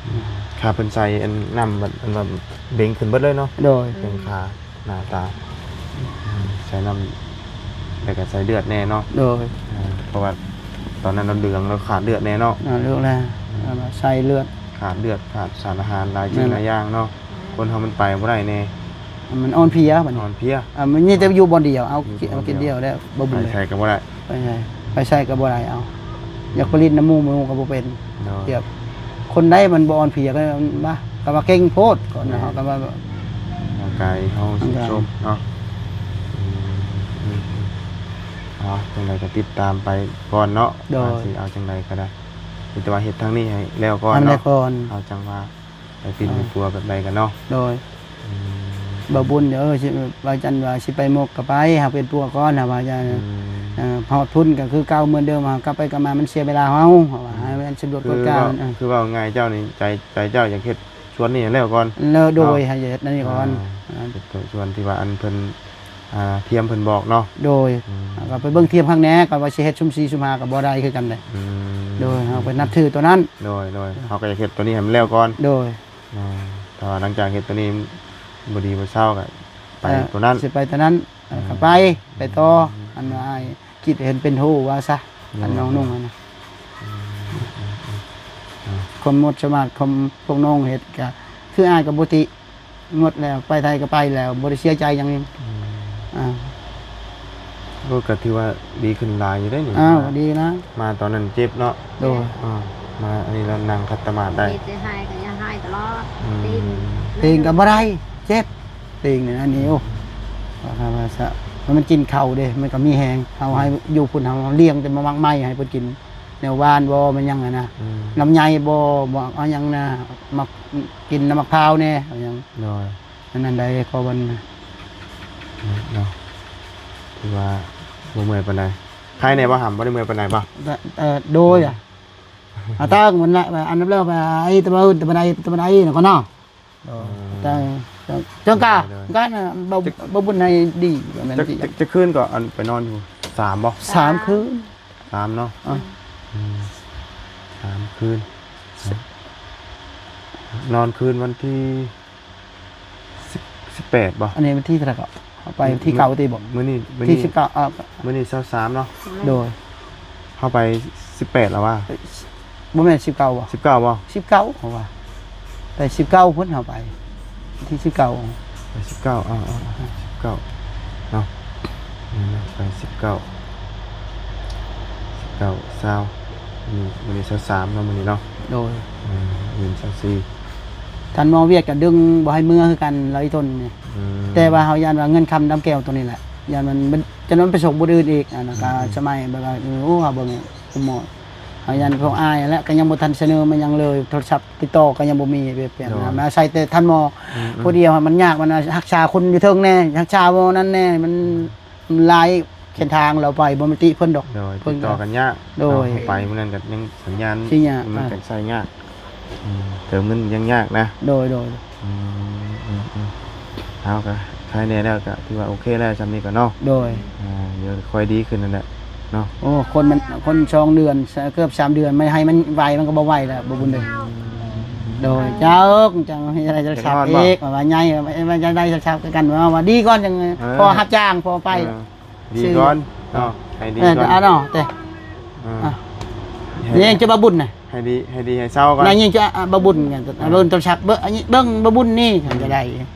ອືມ ຂາເພິ່ນໃສ່ອັນນ້ຳ ອັນວ່າເບັງຂຶ້ນເບິດເລີຍເນາະ ໂດຍ ເບິ່ງຂາໜ້າຕາ ອືມ ໃສ່ນ້ຳ ແລ້ວກໍໃສ່ເລືອດແດ່ເນາະ ໂດຍ ເອີ ເພາະວ່າຕອນນັ້ນລາວເຫຼືອງ ລາວຂາດເລືອດແດ່ເນາະ ອ່າ ເລືອດແລ້ວ ອືມ ໃສ່ເລືອດ ຂາດເລືອດ ຂາດສານອາຫານຫຼາຍສິ່ງຫຼາຍຢ່າງເນາະ ແມ່ນແຫຼະ ຄົນເຮົາມັນໄປບໍ່ໄດ້ແດ່ ມັນອ່ອນເພຍ ມັນອ່ອນເພຍ ອ່າ ມັນມີແຕ່ຢູ່ບ່ອນດຽວ ເອົາ ຢູ່ບ່ອນດຽວ ເອົາກິນດຽວແລ້ວ ບໍ່ບຸນ ໄປໃສກໍບໍ່ໄດ້ ໄປໃສ ໄປໃສກໍບໍ່ໄດ້ ເອົາ ຢາກໄປຫຼິ້ນນຳໝູ່ ໝູ່ກໍບໍ່ເປັນ ໂດຍ ແບບຄົນໃດມັນບໍ່ອ່ອນເພຍກໍ ວ່າ ກໍວ່າເກັ່ງໂພດ ກໍນະ ແມ່ນ ເຮົາກໍວ່າ ຮ່າງກາຍເຮົາຊຸດໂຊມເນາະ ອືມ ອືມ ອືມ ເອົາ ຈັ່ງໃດກໍຕິດຕາມໄປກ່ອນເນາະ ໂດຍ ວ່າຊິເອົາຈັ່ງໃດກໍໄດ້ ມີແຕ່ວ່າເຮັດທາງນີ້ໃຫ້ແລ້ວກ່ອນເນາະ ໃຫ້ແລ້ວກ່ອນ ເຮົາຈັ່ງວ່າ ໄປປິ່ນ ອ່າ ໄປປົວແບບໃດກັນເນາະ ໂດຍ ອືມ ບ່າວບຸນ ເອີ ຊິ ວ່າຈັ່ນວ່າຊິໄປໝົກກໍໄປ ຫາເປັນປົວກ່ອນ ຫາວ່າຢ່າ ອືມ ເອີ ຮອດພຸ້ນກໍຄືເກົ່າເໝືອນເດີມ ເຮົາກັບໄປກັບມາມັນເສຍເວລາເຮົາ ເຮົາວ່າ ອືມ ໃຫ້ມັນສຳຫຼວດກວດກາ ຄືເວົ້າ ເອີ ຄືເວົ້າງ່າຍເຈົ້ານີ້ ໃຈ ໃຈເຈົ້າຢາກເຮັດສວນນີ້ໃຫ້ແລ້ວກ່ອນ ແລ້ວ ໂດຍ ເນາະ ໃຫ້ເຮັດອັນນີ້ກ່ອນ ອ່າ ອ່າ ເຮັດສວນທີ່ວ່າອັນເພິ່ນ ອ່າ ທຽມເພິ່ນບອກເນາະ ໂດຍ ອືມ ເຮົາກໍໄປເບິ່ງທຽມຂ້າງແດ່ ກໍວ່າຊິເຮັດຊຸມສີ່ຊຸມຫ້າກໍບໍ່ໄດ້ຄືກັນເດ້ ອືມ ໂດຍ ເຮົາໄປນັບຖືຕົວນັ້ນ ໂດຍ ໂດຍ ເຮົາກໍຢາກເຮັດຕົວນີ້ໃຫ້ມັນແລ້ວກ່ອນ ໂດຍ ອ່າ ແຕ່ວ່າຫຼັງຈາກເຮັດຕົວນີ້ບໍ່ດີບໍ່ເຊົາກໍໄປ ເອີ ຕົວນັ້ນ ຊິໄປຕົວນັ້ນ ເອີ ອືມ ກໍໄປ ໄປຕໍ່ ອືມ ອັນວ່າອ້າຍຄິດເຫັນເປັນຮູ້ວ່າຊະ ໂດຍ ອັນນ້ອງນຸ່ງຫັ້ນນະ ອືມ ຄວາມໝົດສາມາດຂອງພວກນ້ອງເຮັດກໍຄືອ້າຍກໍບໍ່ຕິ ໝົດແລ້ວ ໄປໃສກໍໄປແລ້ວ ບໍ່ໄດ້ເສຍໃຈຫຍັງ ອືມ ອ່າ ໂອ້ ກໍຖືວ່າດີຂຶ້ນຫຼາຍຢູ່ເດ້ນີ້ ອ້າວ ມາ ດີນະ ມາຕອນນັ້ນເຈັບເນາະ ໂດຍ ອ່າ ມາອັນນີ້ລະນັ່ງຂັດຕະໝາດໄດ້ ມີແຕ່ໄຫ້ກໍຢ່າໄຫ້ຕະຫຼອດ ອືມ ຕີນ ຕີນກໍບໍ່ໄດ້ ເຈັບ ຕີນນີ້ ອັນນີ້ ໂອ້ ວ່າ ວ່າຊະ ມັນກິນເຂົ້າເດ້ ມັນກໍມີແຮງ ເຮົາໃຫ້ ອືມ ຢູ່ພຸ້ນ ເຮົາລ້ຽງແຕ່ໝາກໄມ້ໃຫ້ເພິ່ນກິນ ແນວຫວານບໍ່ ແມ່ນຫຍັງຫັ້ນນະ ອືມ ລຳໄຍບໍ່ ໝາກເອົາຫຍັງນະ ໝາກ ກິນນ້ຳໝາກພ້າວແດ່ ເອົາຫຍັງ ໂດຍ ອັນນັ້ນໄດ້ ຂໍເພິ່ນນະ ເນາະ ຖືວ່າບໍ່ເມື່ອຍປານໃດ ໄຄແດ່ບໍ່ຫຳ ບໍ່ໄດ້ເມື່ອຍປານໃດບໍ່? ເອີ ໂດຍ ອືມ ອາ ຕາງມັນລະ ອັນນັ້ນແລ້ວ ໄອ້ຕະບະ ຕະບະໄດ ຕະບະໄດນະກ່ອນເນາະ ໂດຍ ອືມ ຕາງ ຕາງກາ ໂດຍ ການນະ ບໍ່ ບໍ່ບຸນໃຫ້ດີ ແມ່ນ ຈັກ ຈັກ ຈັກຄືນກໍອັນໄປນອນຢູ່ ສາມບໍ່? ສາມ ສາມຄືນ ສາມເນາະ ອ່າ ອືມ ສາມຄືນ ນອນຄືນວັນທີ ສິບ ສິບແປດບໍ່? ອັນນີ້ວັນທີເທົ່າໃດກໍ? ເຮົາໄປວັນທີເກົ້າຕິບໍ່? ມື້ນີ້ ມື້ນີ້ ທີສິບເກົ້າ ເອີ ມື້ນີ້ຊາວສາມເນາະ? ໂດຍ ເຮົາໄປສິບແປດແລ້ວວ່າ? ບໍ່ແມ່ນສິບເກົ້າບໍ່? ສິບເກົ້າບໍ່? ສິບເກົ້າເຮົາວ່າ ໄປສິບເກົ້າພຸ້ນເຮົາໄປ ວັນທີສິບເກົ້າ ສິບເກົ້າ ເອົາ ເອົາ ເອົາ ສິບເກົ້າເນາະ ນີ້ນະ ໄປສິບເກົ້າ ສິບເກົ້າ ຊາວ ມື້ ມື້ນີ້ຊາວສາມເນາະ ມື້ນີ້ເນາະ ໂດຍ ອືມ ມື້ນີ້ຊາວສີ່ ທ່ານໝໍວຽດກໍດຶງບໍ່ໃຫ້ເມືອຄືກັນ ລາວອີ່ຕົນນີ້ ອືມ ແຕ່ວ່າເຮົາຢ້ານວ່າເງິນຄຳດຳແກ້ວໂຕນີ້ແຫຼະ ຢ້ານມັນ ມັນ ຈະນຳໄປສົ່ງບ່ອນອື່ນອີກ ອັນນັ້ນກໍ ອືມ ສະໄໝແບບວ່າ ໂອ້ ເຮົາເບິ່ງຄຸນໝໍ ເຮົາຢ້ານພວກອ້າຍຫັ້ນແຫຼະ ກໍຍັງບໍ່ທັນສະເໜີມາຫຍັງເລີຍ ໂທລະສັບຕິດຕໍ່ກໍຍັງບໍ່ມີ ແບບ ແບບນັ້ນ ໂດຍ ອາໄສແຕ່ທ່ານໝໍ ອືມໆ ຜູ້ດຽວ ມັນຍາກ ມັນຮັກສາຄົນຢູ່ເທິງແດ່ ຮັກສາບໍ່ນັ້ນແດ່ ມັນ ມັນຫຼາຍເສັ້ນທາງ ລາວໄປບໍ່ແມ່ນຕິເພິ່ນດອກ ໂດຍ ເພິ່ນ ຕິດຕໍ່ກັນຍາກ ໂດຍ ເນາະ ໄປມື້ນັ້ນກໍຍັງສັນຍານ ຊິຍາກ ມັນກໍໃຊ້ຍາກ ອືມ ເຕີມເງິນຍັງຍາກນະ ໂດຍ ໂດຍ ອືມ ອືມ ອືມ ເຮົາກໍໄຄແດ່ແລ້ວ ກໍຖືວ່າໂອເຄແລ້ວ ຊ່ຳນີ້ກໍເນາະ ໂດຍ ອ່າ ດຽວຄ່ອຍດີຂຶ້ນນັ້ນແຫຼະເນາະ ໂອ້ ຄົນມັນ ຄົນສອງເດືອນ ເກືອບສາມເດືອນ ມັນໃຫ້ມັນໄວ ມັນກໍບໍ່ໄວແລ້ວ ບໍ່ບຸນເດີ ອືມ ໂດຍ ເຈົ້າ ຈັ່ງໃຫ້ໄດ້ໂທລະສັບອີກ ວ່າໃຫຍ່ ວ່າຈະໄດ້ໂທລະສັບຄືກັນ ວ່າ ວ່າດີກ່ອນ ຈັ່ງ ເອີ ພໍຮັບຈ້າງ ພໍໄປ ເອີ ດີກ່ອນເນາະ ໃຫ້ດີກ່ອນ ເອີ ເອົາເນາະ ເອີ ນີ້ຈະບໍ່ບຸນນະ ໃຫ້ດີ ໃຫ້ດີໃຫ້ເຊົາກ່ອນ ນາຍຍິງຈະ ອ່າ ບໍ່ບຸນກັນ ເອີ ເບິ່ງໂທລະສັບ ເບິ່ງ ອັນນີ້ ເບິ່ງບໍ່ບຸນນີ້ ອືມ ກໍໄດ້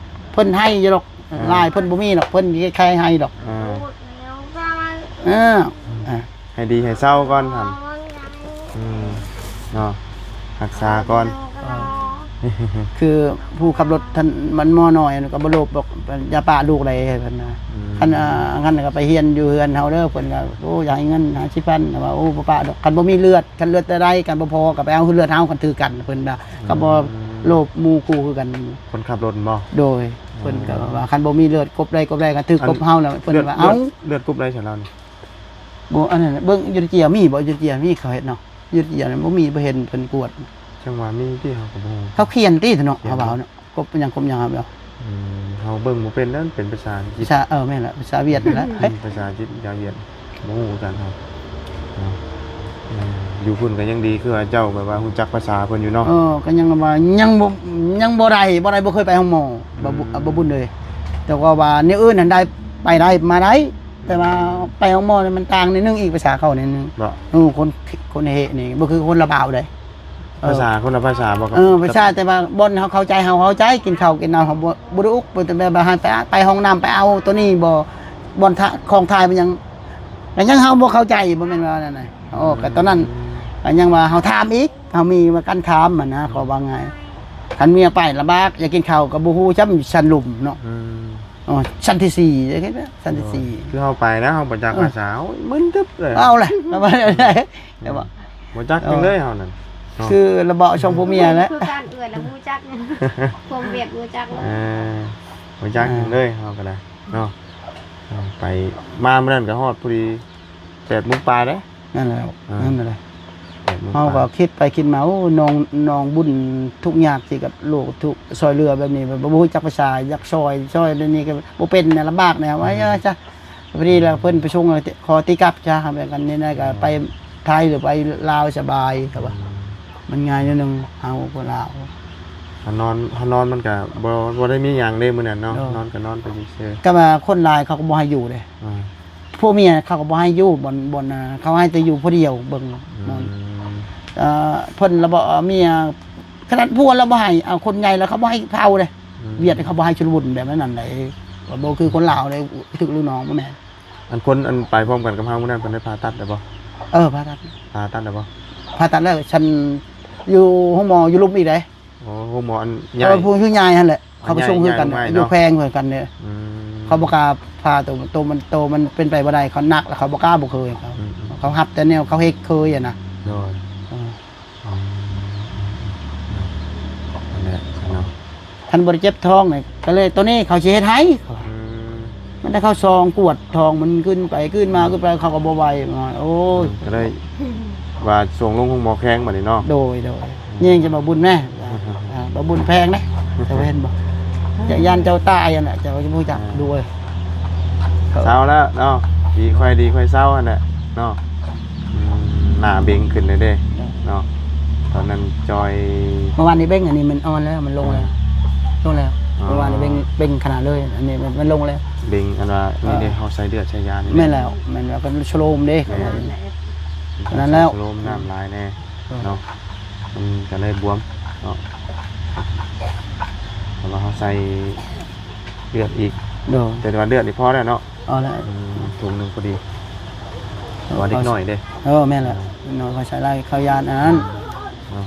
ເພິ່ນໃຫ້ຢູ່ດອກ ເອີ ຫຼາຍເພິ່ນບໍ່ມີດອກ ເພິ່ນແຄ່ໃຫ້ດອກ ເອີ ເອີ ອ່າ ໃຫ້ດີໃຫ້ເຊົາກ່ອນຫັ້ນ ອືມ ເນາະ ຮັກສາກ່ອນ ເອີ ຄືຜູ້ຂັບລົດທ່ານ ມັນໝໍນ້ອຍກໍບໍ່ໂລບດອກ ຢ່າປະລູກໄດ້ເພິ່ນນະ ອືມ ຄັນ ອ່າ ຄັນກໍໄປຮຽນຢູ່ເຮືອນເຮົາເດີ ເພິ່ນກໍ ໂອ້ ຢາກໃຫ້ເງິນຫ້າສິບພັນ ແຕ່ວ່າ ໂອ້ ບໍ່ປະດອກ ຄັນບໍ່ມີເລືອດ ຄັນເລືອດແຕ່ໃດ ຄັນບໍ່ພໍກໍໄປເອົາເລືອດເຮົາ ຄັນຖືກກັນ ເພິ່ນວ່າ ອືມ ກໍບໍ່ໂລບໝູ່ຄູ່ຄືກັນ ຄົນຂັບລົດແມ່ນບໍ່? ໂດຍ ເພິ່ນກໍວ່າ ອືມ ຄັນບໍ່ມີເລືອດກົບໃດກົບໃດ ຄັນຖືກກົບເຮົາແລ້ວ ເພິ່ນວ່າ ເອົາ ເລືອດ ເລືອດກົບໃດຊັ້ນລາວນີ້? ບໍ່ ອັນນັ້ນ ເບິ່ງຢູ່ເຈຍມີບໍ່? ຢູ່ເຈຍມີເຂົາເຮັດເນາະ ຢູ່ເຈຍບໍ່ມີ ບໍ່ເຫັນເພິ່ນກວດ ຈັ່ງວ່າມີຕິ ເຮົາກໍບໍ່ຮູ້ ເຂົາຂຽນຕິເນາະ ຂຽນ ເຂົາເວົ້າເນາະ ກົບຫຍັງ ກົບຫຍັງ ເຮົາ ອືມ ເຮົາເບິ່ງບໍ່ເປັນ ນັ້ນເປັນພາສາອັງກິດ ພາສາ ເອີ ແມ່ນລະ ພາສາຫວຽດນັ້ນແຫຼະ ອືມ ພາສາອັງກິດ ພາສາຫວຽດ ບໍ່ຮູ້ຄືກັນເຮົາເນາະ ເອີ ຢູ່ພຸ້ນກໍຍັງດີ ຄືວ່າເຈົ້າແບບວ່າຮູ້ຈັກພາສາເພິ່ນຢູ່ເນາະ ເອີ ກໍຍັງວ່າຍັງບໍ່ ຍັງບໍ່ໄດ້ ບໍ່ໄດ້ ບໍ່ເຄີຍໄປໂຮງໝໍ ອືມ ບໍ່ບຸ ບໍ່ບຸນເລີຍ ແຕ່ວ່າ ວ່າແນວອື່ນຫັ້ນໄດ້ ໄປໄດ້ ມາໄດ້ ແຕ່ວ່າໄປໂຮງໝໍນີ້ມັນຕ່າງໜ້ອຍໜຶ່ງອີກ ພາສາເຂົາໜ້ອຍໜຶ່ງ ບໍ່ ເອີ ຄົນ ຄົນເຮນີ້ບໍ່ຄືຄົນລາວເດ້ ເອີ ພາສາຄົນລະພາສາບໍ່? ເອີ ພາສາ ແຕ່ວ່າບ່ອນເຮົາເຂົ້າໃຈ ເຮົາເຂົ້າໃຈ ກິນເຂົ້າກິນນ້ຳ ເຮົາບໍ່ ບໍ່ໄດ້ອຸກ ບໍ່ແຕ່ແບບວ່າໃຫ້ໄປ ໄປຫ້ອງນ້ຳ ໄປເອົາໂຕນີ້ບໍ່ ບ່ອນຂອງຖ່າຍມັນຍັງ ກໍຍັງເຮົາບໍ່ເຂົ້າໃຈ ບໍ່ແມ່ນວ່ານັ້ນນະ ໂອ້ ກໍຕອນນັ້ນ ອືມ ກໍຍັງວ່າເຮົາຖາມອີກ ເຮົາມີວ່າການຖາມຫັ້ນນະ ເຂົາວ່າງ່າຍ ຄັນເມຍໄປລຳບາກ ຢາກກິນເຂົ້າກໍບໍ່ຮູ້ຈຳຊັ້ນລຸ່ມເນາະ ອືມ ອໍ ຊັ້ນທີສີ່ ຈັ່ງຊີ້ນະ ຊັ້ນທີສີ່ ຄືເຮົາໄປແລ້ວເຮົາບໍ່ຈັກ ເອີ ພາສາ ໂອ້ຍ ມຶນຕຶບເລີຍ ເອົາແຫຼະ ປະມານນັ້ນແຫຼະ ແຕ່ວ່າ ບໍ່ຈັກຫຍັງເລີຍເຮົານັ້ນເນາະ ຄືລະເບົາຊ່ອງຜົວເມຍແຫຼະ ຄືການເອື້ອຍລະຮູ້ຈັກ ຄວາມຫວຽດຮູ້ຈັກ ເອີ ບໍ່ຈັກຫຍັງເລີຍເຮົາກໍໄດ້ເນາະ ເອີ ໄປ ມາມື້ນັ້ນກໍຮອດພໍດີ ແປດໂມງປາຍເດ້ ນັ້ນແຫຼະ ອ່າ ນັ້ນແຫຼະ ແປດໂມງປາຍ ເຮົາກໍຄິດໄປຄິດມາ ໂອ້ ນ້ອງ ນ້ອງບຸນທຸກຍາກທີ່ກັບໂລກທຸກ ຊ່ອຍເຫຼືອແບບນີ້ ແບບບໍ່ຮູ້ຈັກພາສາ ຢາກຊ່ອຍ ຊ່ອຍແບບນີ້ກໍບໍ່ເປັນນະ ລຳບາກແນວ ອືມ ວ່າເອີ ຊະ ພໍດີແລ້ວເພິ່ນໄປສົ່ງ ຂໍຕິກັບຊະ ແບບກັນນີ້ນະ ກໍໄປໄທຫຼືໄປລາວສະບາຍ ແຕ່ວ່າ ອືມ ມັນງ່າຍໜ້ອຍໜຶ່ງ ເຮົາຄົນລາວ ເຮົານອນ ເຮົານອນມັນກໍບໍ່ ບໍ່ໄດ້ມີຫຍັງເດ້ມື້ນັ້ນເນາະ ເນາະ ນອນກໍນອນໄປຊື່ໆ ກໍວ່າຄົນຫຼາຍເຂົາກໍບໍ່ໃຫ້ຢູ່ເດ້ ອ່າ ຜົວເມຍເຂົາກໍບໍ່ໃຫ້ຢູ່ບ່ອນ ບ່ອນ ເຂົາໃຫ້ແຕ່ຢູ່ຜູ້ດຽວເບິ່ງ ອືມ ເອີ ເພິ່ນລະບອກເມຍ ຂະໜາດຜົວລະບໍ່ໃຫ້ ເອົາຄົນໃຫຍ່ລະເຂົາບໍ່ໃຫ້ເຝົ້າເດ້ ອືມ ຫວຽດເຂົາບໍ່ໃຫ້ຊຸລະມຸນແບບນັ້ນໃດ ບໍ່ຄືຄົນລາວເດ້ ຖືກລູກນ້ອງບໍ່ແມ່ນ ອັນຄົນອັນໄປພ້ອມກັນກັບເຮົາມື້ນັ້ນເພິ່ນໄດ້ຜ່າຕັດແລ້ວບໍ່? ເອີ ຜ່າຕັດ ຜ່າຕັດແລ້ວບໍ່? ຜ່າຕັດແລ້ວ ຊັ້ນຢູ່ໂຮງໝໍຢູ່ລຸ່ມອີກເດ້ ອໍ ໂຮງໝໍອັນໃຫຍ່ ເອີ ຜູ້ໃຫຍ່ຫັ້ນແຫຼະ ເຂົາໄປສົ່ງຄືກັນ ໃຫຍ່ລົງມາເນາະ ຢູ່ແຂວງຄືກັນເດ້ ອືມ ເຂົາບໍ່ກ້າຜ່າໂຕ ໂຕມັນ ໂຕມັນເປັນໄປບໍ່ໄດ້ ເຂົາໜັກແລ້ວເຂົາບໍ່ກ້າ ບໍ່ເຄີຍ ເຂົາ ອືມໆ ເຂົາຮັບແຕ່ແນວເຂົາເຮັດເຄີຍຫັ້ນນະ ໂດຍ ເອີ ອືມ ນັ້ນແຫຼະເນາະ ຄັນບໍ່ໄດ້ເຈັບທ້ອງນີ້ ກໍເລີຍ ໂຕນີ້ເຂົາຊິເຮັດໃຫ້ ອືມ ມັນໄດ້ເຂົ້າຊອງກວດທ້ອງ ມັນຂຶ້ນໄປຂຶ້ນມາ ອືມ ຂຶ້ນໄປ ເຂົາກໍບໍ່ໄຫວ ໂອ້ຍ ອືມ ກໍເລີຍ ວ່າສົ່ງລົງໂຮງໝໍແຂວງບັດນີ້ເນາະ ໂດຍ ໂດຍ ອືມ ແຍ່ງຈະບໍ່ບຸນແດ່ ອ່າ ບໍ່ບຸນແພງເດ້ ເຈົ້າເຫັນບໍ່ ຢ້ານເຈົ້າຕາຍຫັ້ນນະ ເຈົ້າກໍບໍ່ຮູ້ຈັກ ອ່າ ດູເອີຍ ເຊົາແລ້ວເນາະ ດີຄ່ອຍດີຄ່ອຍເຊົາຫັ້ນແຫຼະເນາະ ອືມ ໜ້າເບັງຂຶ້ນເລີຍເດ້ເນາະ ຕອນນັ້ນຈ່ອຍ ເມື່ອວານນີ້ເບັງ ອັນນີ້ມັນອ່ອນແລ້ວ ມັນລົງແລ້ວ ອ່າ ລົງແລ້ວ ອໍ ເມື່ອວານນີ້ເບັງ ເບັງຂະໜາດເລີຍ ອັນນີ້ມັນ ມັນລົງແລ້ວ ເບັງອັນວ່າ ເອີ ນີ້ເດ້ ເຮົາໃສ່ເລືອດໃສ່ຢານີ້ ແມ່ນແລ້ວ ແມ່ນແລ້ວ ກໍສະໂລມເດ້ ແມ່ນ ນັ້ນແລ້ວ ສະໂລມ ນ້ຳຫຼາຍແດ່ ເອີ ເນາະ ມັນກໍເລີຍບວມເນາະ ເພາະວ່າເຮົາໃສ່ ເລືອດອີກ ໂດຍ ແຕ່ວ່າເລືອດນີ້ພໍແລ້ວເນາະ ເອົາແລ້ວ ອືມ ຖົງໜຶ່ງພໍດີ ເພາະວ່າເດັກນ້ອຍເດ້ ເອີ ແມ່ນແຫຼະ ເດັກນ້ອຍເຂົາໃສ່ຫຼາຍ ເຂົາຢ້ານອັນນັ້ນ ເນາະ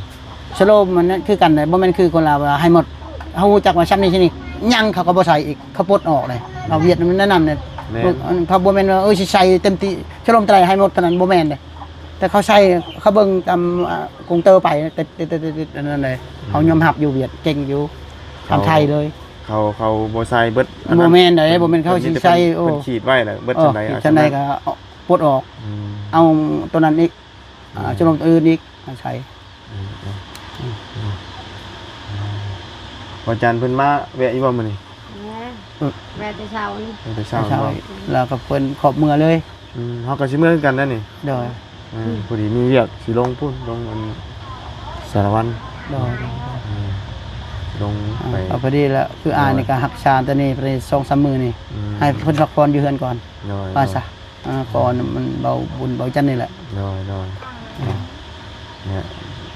ສະໂລມມັນຄືກັນເດ້ ບໍ່ແມ່ນຄືຄົນລາວວ່າໃຫ້ໝົດ ເຮົາຮູ້ຈັກວ່າຊ່ຳນີ້ຊ່ຳນີ້ ຍັງເຂົາກໍບໍ່ໃສ່ອີກ ເຂົາປົດອອກເດ້ ເຂົາຫວຽດມັນແນວນັ້ນເດ້ ແມ່ນ ເຂົາບໍ່ແມ່ນວ່າ ເອີ ຊິໃສ່ເຕັມທີ່ ສະໂລມເທົ່າໃດໃຫ້ໝົດເທົ່ານັ້ນ ບໍ່ແມ່ນເດ້ ແຕ່ເຂົາໃສ່ ເຂົາເບິ່ງຕາມ ອາ ກົງເຕີໄປ ຕິດໆ ອັນນັ້ນເດ້ ເຂົາຍອມຮັບຢູ່ ຫວຽດເກັ່ງຢູ່ ຕາມໄທເລີຍ ເຂົາ ເຂົາບໍ່ໃສ່ເບິດ ອັນນັ້ນ ບໍ່ແມ່ນເດ້ ບໍ່ແມ່ນເຂົາຊິໃສ່ ໂອ້ ເພິ່ນຂີດໄວ້ແລ້ວ ເບິດ ເອີ ຈັ່ງໃດ ເອີ ຂີດຈັ່ງໃດກໍປົດອອກ ອືມ ເອົາຕົວນັ້ນອີກ ອືມ ອາ ຈະລົງຕົວອື່ນອີກມາໃສ່ ອືມ ອືມ ອືມ ອືມ ອືມ ພະອາຈານເພິ່ນມາແວະຢູ່ບໍ່ມື້ນີ້? ແວະ ເອີ ແວະແຕ່ເຊົ້ານີ້ ແວະແຕ່ເຊົ້າ ແຕ່ເຊົ້າ ເນາະ ແລ້ວກໍເພິ່ນຂອບເມືອເລີຍ ອືມ ເຮົາກໍຊິເມືອຄືກັນແລ້ວນີ້ ໂດຍ ອືມ ພໍດີມີວຽກຊິລົງພຸ້ນ ລົງອັນສາລະວັນ ໂດຍ ອືມ ລົງ ອ່າ ໄປ ກໍພໍດີແລ້ວ ຄືອ້າຍນີ້ກໍຮັກສາຕົວນີ້ໄປສອງສາມມື້ນີ້ ອືມ ໃຫ້ເພິ່ນພັກຜ່ອນຢູ່ເຮືອນກ່ອນ ໂດຍ ວ່າຊະ ອ່າ ຂໍນຳມັນເບົາບຸນເບົາຈັນນີ້ແຫຼະ ໂດຍ ໂດຍ ອືມ ເນາະ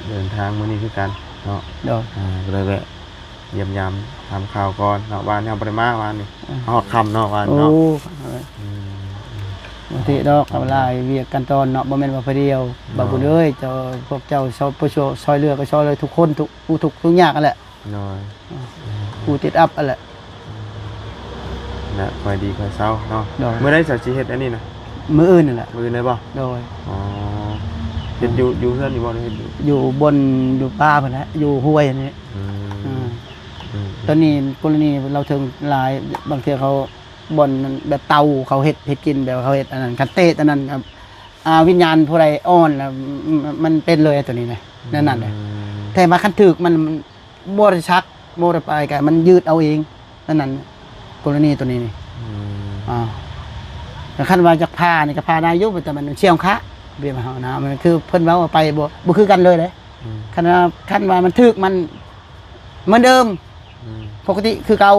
ເດີນທາງມື້ນີ້ຄືກັນເນາະ ໂດຍ ອ່າ ກໍເລີຍແວະຢ້ຽມຢາມຖາມຂ່າວກ່ອນເນາະ ວານນີ້ເຮົາບໍ່ໄດ້ມາ ວານນີ້ ອ່າ ຮອດຄ່ຳເນາະ ວານນີ້ເນາະ ໂອ້ ອືມ ບໍ່ເທດອກ ກໍຫຼາຍວຽກຂັ້ນຕອນເນາະ ບໍ່ແມ່ນວ່າຜູ້ດຽວ ໂດຍ ບ່າວບຸນເອີຍ ເຈົ້າ ພວກເຈົ້າຊ່ອຍ ຜູ້ຊ່ອຍເຫຼືອກໍຊ່ອຍເຫຼືອທຸກຄົນ ທຸກ ທຸກທຸກຍາກຫັ້ນແຫຼະ ໂດຍ ອ່າ ຜູ້ຕິດອັບຫັ້ນແຫຼະ ແລະ ຄ່ອຍດີຄ່ອຍເຊົາເນາະ ໂດຍ ມື້ໃດເຈົ້າຊິເຮັດອັນນີ້ນະ? ມື້ອື່ນນັ້ນແຫຼະ ມື້ອື່ນໄດ້ບໍ່? ໂດຍ ອໍ ເຮັດຢູ່ ຢູ່ເຮືອນນີ້ບໍ່ ຫຼືເຮັດຢູ່ ຢູ່ບ່ອນ ຢູ່ປ່າພຸ້ນແຫຼະ ຢູ່ຫ້ວຍນີ້ ອືມ ອືມ ອືມ ຕອນນີ້ກໍລະນີລາວເຖິງຫຼາຍ ບາງເທື່ອເຂົາ ບ່ອນແບບເຕົາເຂົາເຮັດ ເຮັດກິນ ແບບເຂົາເຮັດອັນນັ້ນ ຄັນເຕດອັນນັ້ນ ອ່າ ວິນຍານຜູ້ໃດອ່ອນລະ ມັນ ມັນເປັນເລີຍຕົວນີ້ນະ ອືມ ແນວນັ້ນເດ້ ແຕ່ວ່າຄັນຖືກມັນ ບໍ່ໄດ້ສັກ ບໍ່ໄດ້ປາຍກະ ມັນຍືດເອົາເອງ ອັນນັ້ນ ກໍລະນີຕົວນີ້ນີ້ ອືມ ອ່າ ແຕ່ຄັນວ່າຢາກຜ່ານີ້ກໍຜ່າໄດ້ຢູ່ ແຕ່ມັນສ່ຽງຂາ ແບບເຮົານະ ມັນຄືເພິ່ນເວົ້າວ່າໄປບໍ່ ບໍ່ຄືກັນເລີຍເດ້ ອືມ ຄັນວ່າ ຄັນວ່າມັນຖືກ ມັນເໝືອນເດີມ ອືມ ປົກກະຕິຄືເກົ່າ